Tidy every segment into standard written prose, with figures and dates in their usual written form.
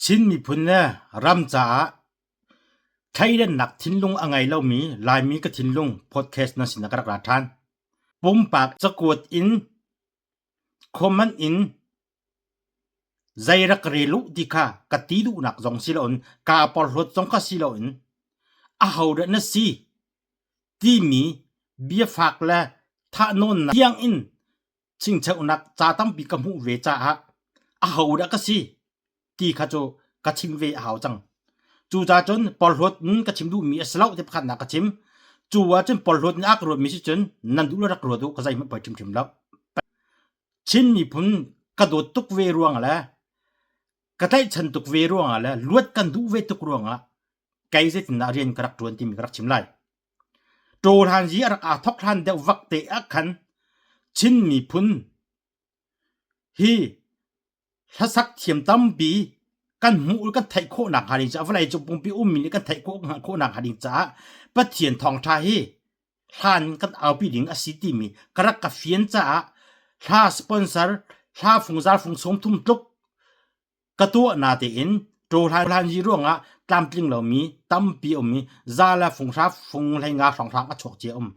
Chin miphun le ram caah thleidannak thinlung a ngei lomi Laimi ka thinlung podcast nan sinah ka rak ra ṭhan. Pumpak cakuat in comment in zei rak rel uh ti kha ka ti duhnak zong si loin kaa porhlawt zong kha si loin ahodah na si timi biafak le thahnawnnak tiang in chingcheuhnak ca tampi ka hmuh ve caah ahodah ka si ti kha cu ka chim ve a hau cang. Cucaah cun porhlawt in ka chim duhmi a si lo ti pakhatnak ka chim. Cu ahcun porhlawt in a ka ruatmi si cun nan duh le rak ruat u ka zeihmanh poi ṭhimṭhim lo. Chin miphun ka dawt tuk ve ruang le ka tlaihchan tuk ve ruangah le luat kan duh ve tuk ruangah kei zeitindah rian ka rak ṭuan timi ka rak chim lai. Ṭawhlan hi a rak aa thawk hlan deuh vak te ah khan Chin miphun hi hlasak thiam tampi kan hmuh kan theih khawhnak hnga ding caah vawlei cung pumpi ummi nih kan theih khawh khawhnak hnga ding caah Pathian thawngṭha hi hlan kan aupi ding a si timi ka rak ka fian caah hla sponsor hla fungzal fung 30 tluk Ka tuah natein ṭawhlan yi ruangah tlamtling lomi tampi a um i za le funghra fung hleinga hrawnghrang a chuak cia um.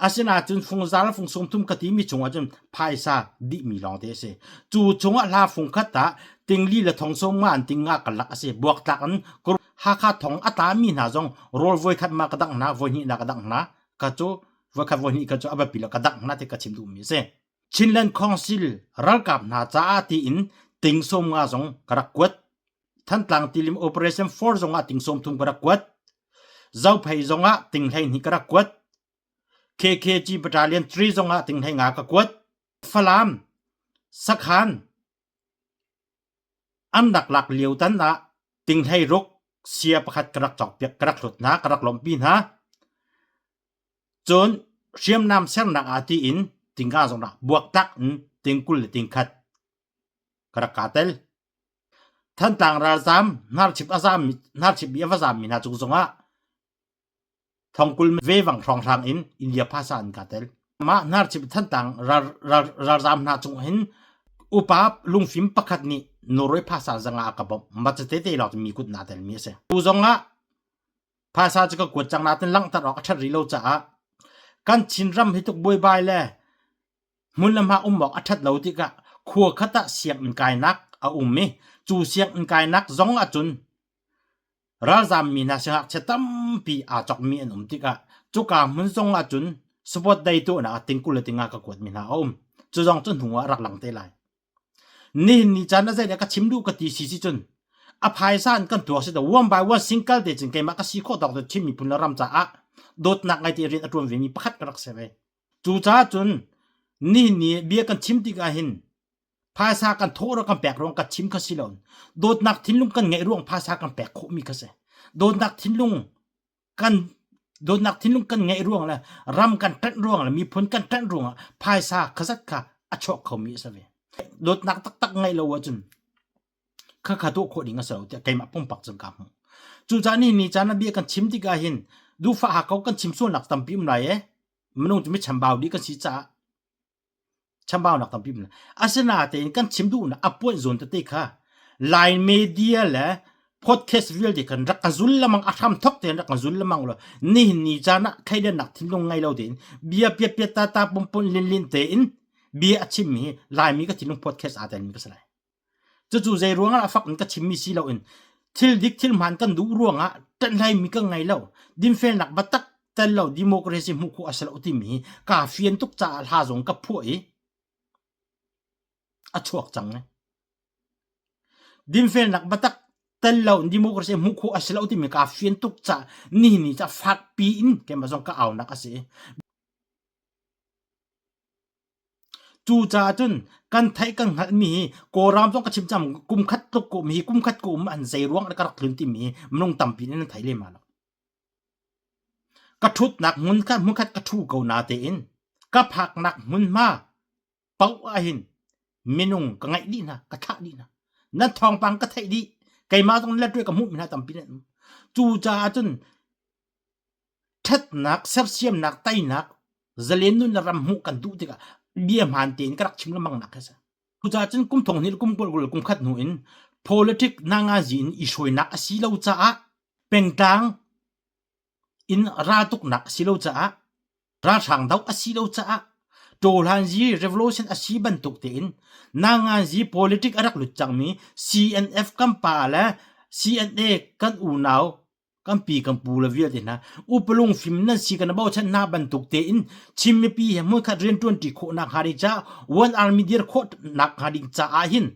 Asinain fungza le fung sungthum ka timi chungah cun phaisa dihmi lawngte a si. Cu chungah hla fung khat ah tingli le thong sawm nga an ting nga karlak a si. Buaktlak in Hakha thong a tlami hna zong rawl voikhat ma ka dangh hna, voihnih na ka dangh hna. Ka cu voikhat voihnih ka cu a biapi lo ka dangh hna ti ka chim duhmi a si. Chinland Council ralkap hna caah tiin ting 50 zong ka rak kuat. Thantlang tilim Operation 4 zongah ting 30 ka rak kuat. Zophei zongah ting 12 ka rak kuat. KKG Battalion 3 zongah ting 15 ka kuat. Falam, Sakhan an rak lak lio tan ah ting 16 sia pakhat ka rak cawkpiak ka rak hlut hna ka rak lawmhpi hna. Cun hriamnam sernak ah tiin tingka zong rak buaktlak in ting 20 le ting khat ka rak kaa tel. Thantlang ralzaam hnarchip a zaam hnarchip i a va zaammi hna cung zongah thongkul vevang hrawnghrang in India phasa in kaa tel. Mah hnarchip Thantlang ral, ral, ralzaam hna cung hin upa lungfim pakhat nih Norway phasa zanga a ka bawmh. Mah tete te lawng mi kut naa telmi a si. Tu zongah Phaisa cu ka kuat cang nain langhter awk a ṭhat rih lo caah kan Chinram hi tuk buaibai le hmun le hma um awk a ṭhat lo tikah khua khat ah sianginn kainak a um i cu sianginn kainak zong ahcun ralzammi hna siangngakchia tampi aa chokmi an um tikah cuka hmun zong ahcun support day tuahnak ah ting 20 le tinga ka kuatmi hna a um. Cu zong cu hnu ah rak lang te lai. Nihin ni caan ah zeidah ka chim duh ka ti si si cun a phaisa in kan tuak si to one by one single te cun keimah ka si khawh tawk te Chin miphun le ram caah dawtnak ngai te rian a tuan ve mi pakhat ka rak si ve. Cucaah cun nihin ni bia kan chim tikah hin phaisa kan thawh ro kan pek ruang ka chim kha si lo dawtnak thinlung kan ngeih ruang phaisa kan pek khawh mi kha si dawtnak thinlung kan dawtnak thinlung kan ngeih ruang le ram kan ṭanh ruang le miphun kan ṭanh ruangah phaisa khazat kha a chuak khomi a si ve. Dawtnak taktak ngeih lo ahcun kha kha tuah khawh ding a si lo tiah keimah pumpak cun kaa hmuh. Cucaah ni ni caan ah bia kan chim tikah hin duhfah hakau kan chim sualnak tampi um lai e minung cu mi chambau dih kan si caah chambaunak tampi um asinain kan chim duhnak a puan zawn tete kha Lai media le podcast vialte kan rak ka zul lamang a hram thok tein rak ka zul lamang lo nihin ni caan ah thleidannak thinlung ngei lo tein bia piat piat ta ta pum pun lin lin tein bia a chimmi hi Laimi ka thinlung podcast aa telmi ka si lai Cucu zei ruangah a fak in ka chimmi si loin thil dik thil hmaan kan duh ruangah ṭanhleimi ka ngei lo. Dinfelnak biatak tel lo democracy hmuh khawh a si lo timi hi kaa fian tuk caah hla zong ka phuah i a chuak cang. Dinfelnak biatak tel lo democracy hmuh khawh a si lo timi kaa fian tuk caah nihin ni ca fakpi in keimah zong ka aunak a si. Cucaah cun kan theih kan hngalhmi hi Kawlram zong ka chim cang kum khat tluk ka um hi kum khat ka um an zei ruang ka rak tlun timi hi minung tampi nih nan thei lem lo. Ka ṭhutnak hmun kha hmunkhat ka ṭhu ko na tein ka phaknak hmunhma paoh ahhin minung ka ngaih dih hna ka thlah dih hna. Nan thawngpang ka theih dih keimah zong le ka hmuhmi hna tampi nan um. Cucaah cun Ṭhatnak, sersiamnak, teinak, zalen nun le ram hmuh kan duh tikah bia hmaan tein ka rak chim lengmang nak hi a si. Cucaah cun kum thong hnih le kum kul kum khat hnu in Politic nangazi in i hruainak a si lo caah pengtlang in raltuknak a si lo caah ralhrang doh a si lo caah Tawhlanzi revolution a si bantuk tein nanganzi politic a rak lut cangmi CNF kan pa le CNA kan unau kan pi kan pu le vialte hna upalung fim nan si kan bochan hna bantuk tein Chin mipi he hmunkhat riantuan ṭi khawhnak hnga ding caah one army dir khawhnak hnga ding caah hin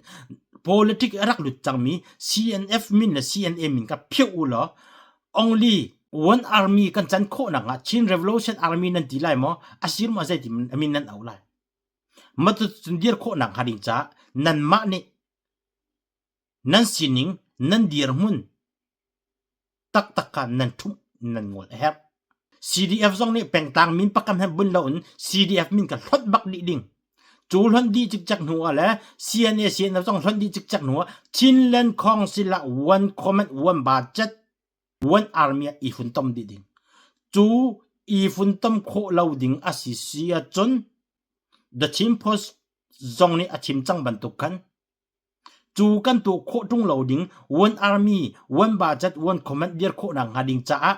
politic a rak lut cangmi CNF min le CNA min ka pheuh u law only one army kan can khawhnak ah Chin Revolution Army nan ti lai maw asir maw zeitin min nan au lai matucun dir khawhnak hnga ding caah nanmah nih nan sining nan dirhmun taktak kha nan ṭhumh nan ngol a herh. CDF zong nih pengtlang min pakam he bun loin CDF min ka hlonh bak dih ding. Cu hlonh dih cikcek hnu ah le CNA CNF zong hlonh dih cikcek hnu ah Chinland Council ah one command one budget one army ah i funtom dih ding. Cu i funtom khawh lo ding a si si ahcun The Chin Post zong nih a chim cang bantuk khan Cu kan tuah khawh ṭung lo ding one army, one budget, one command dir khawhnak hnga ding caah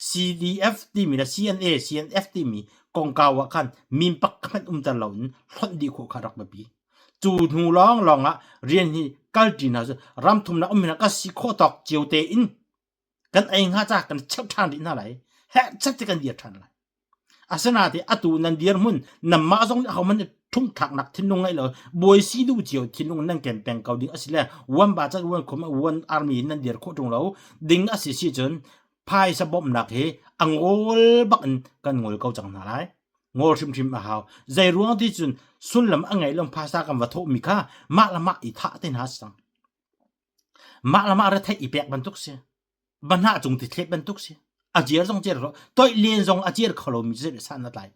CDF timi le CNA, CNF timi kongkau ah khan min pakhat hmanh umter loin hlonh dih khawh kha rak biapi. Cu hnu lawnglawng ah rian hi kalṭi hna cu ramthumnak um hna ka si khawh tawk cio tein kan ei hnga ca kan cheuh ṭhan rih hna lai. Heh chat ti kan dir ṭhan lai. Asinain atu nan dirhmun nanmah zong nih ahohmanh nih ṭhumthlaknak thinlung ngeih lo bawi si duh cio thinlung nan ken peng ko ding a si le one budget one khum one army in nan dir khawh ṭung lo ding a si si cun phaisa bawmhnak hi a ngol bak in kan ngol ko cang hna lai. Ngol hrimhrim a hau. Zei ruang ti cun sullam a ngeih lo phaisa kan va thawhmi kha mah le mah i thah te hna si cang. Mah le mah retheih i pek bantuk si. Bahnah cung ti thlet bantuk si. A ciar zong ciar kho toih len zong a ciar kho lomi cu zei san na tlai.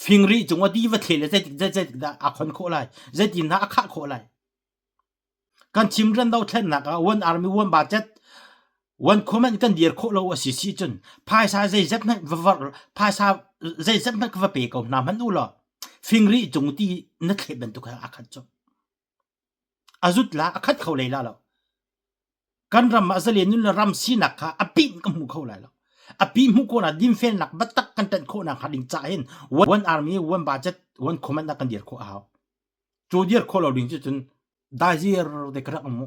Fingri cung a ti va thle le zeitik zeitik dah a khon khawh lai. Zeitin dah a khah khawh lai. Kan chim ran do thlennak ah one army one budget one comment kan dir khawh lo a si si cun phaisa zeizat hmanh va var phaisa zeizat hmanh ka va pe ko hna hmanh u law fingri cung ti na thlet bantuk a khat cu. A zut la a khat kho lei la lo. Kan ram ah zalen nun le ram sinak kha a pin ka hmu kho lai lo. A pi hmuh khawhnak dinfelnak biatak kan ṭanh khawhnak hnga ding caah hin one army one budget one command ah kan dir khawh a hau. Cu dir khawh lo ding cu cun daizir te ka rak um mu.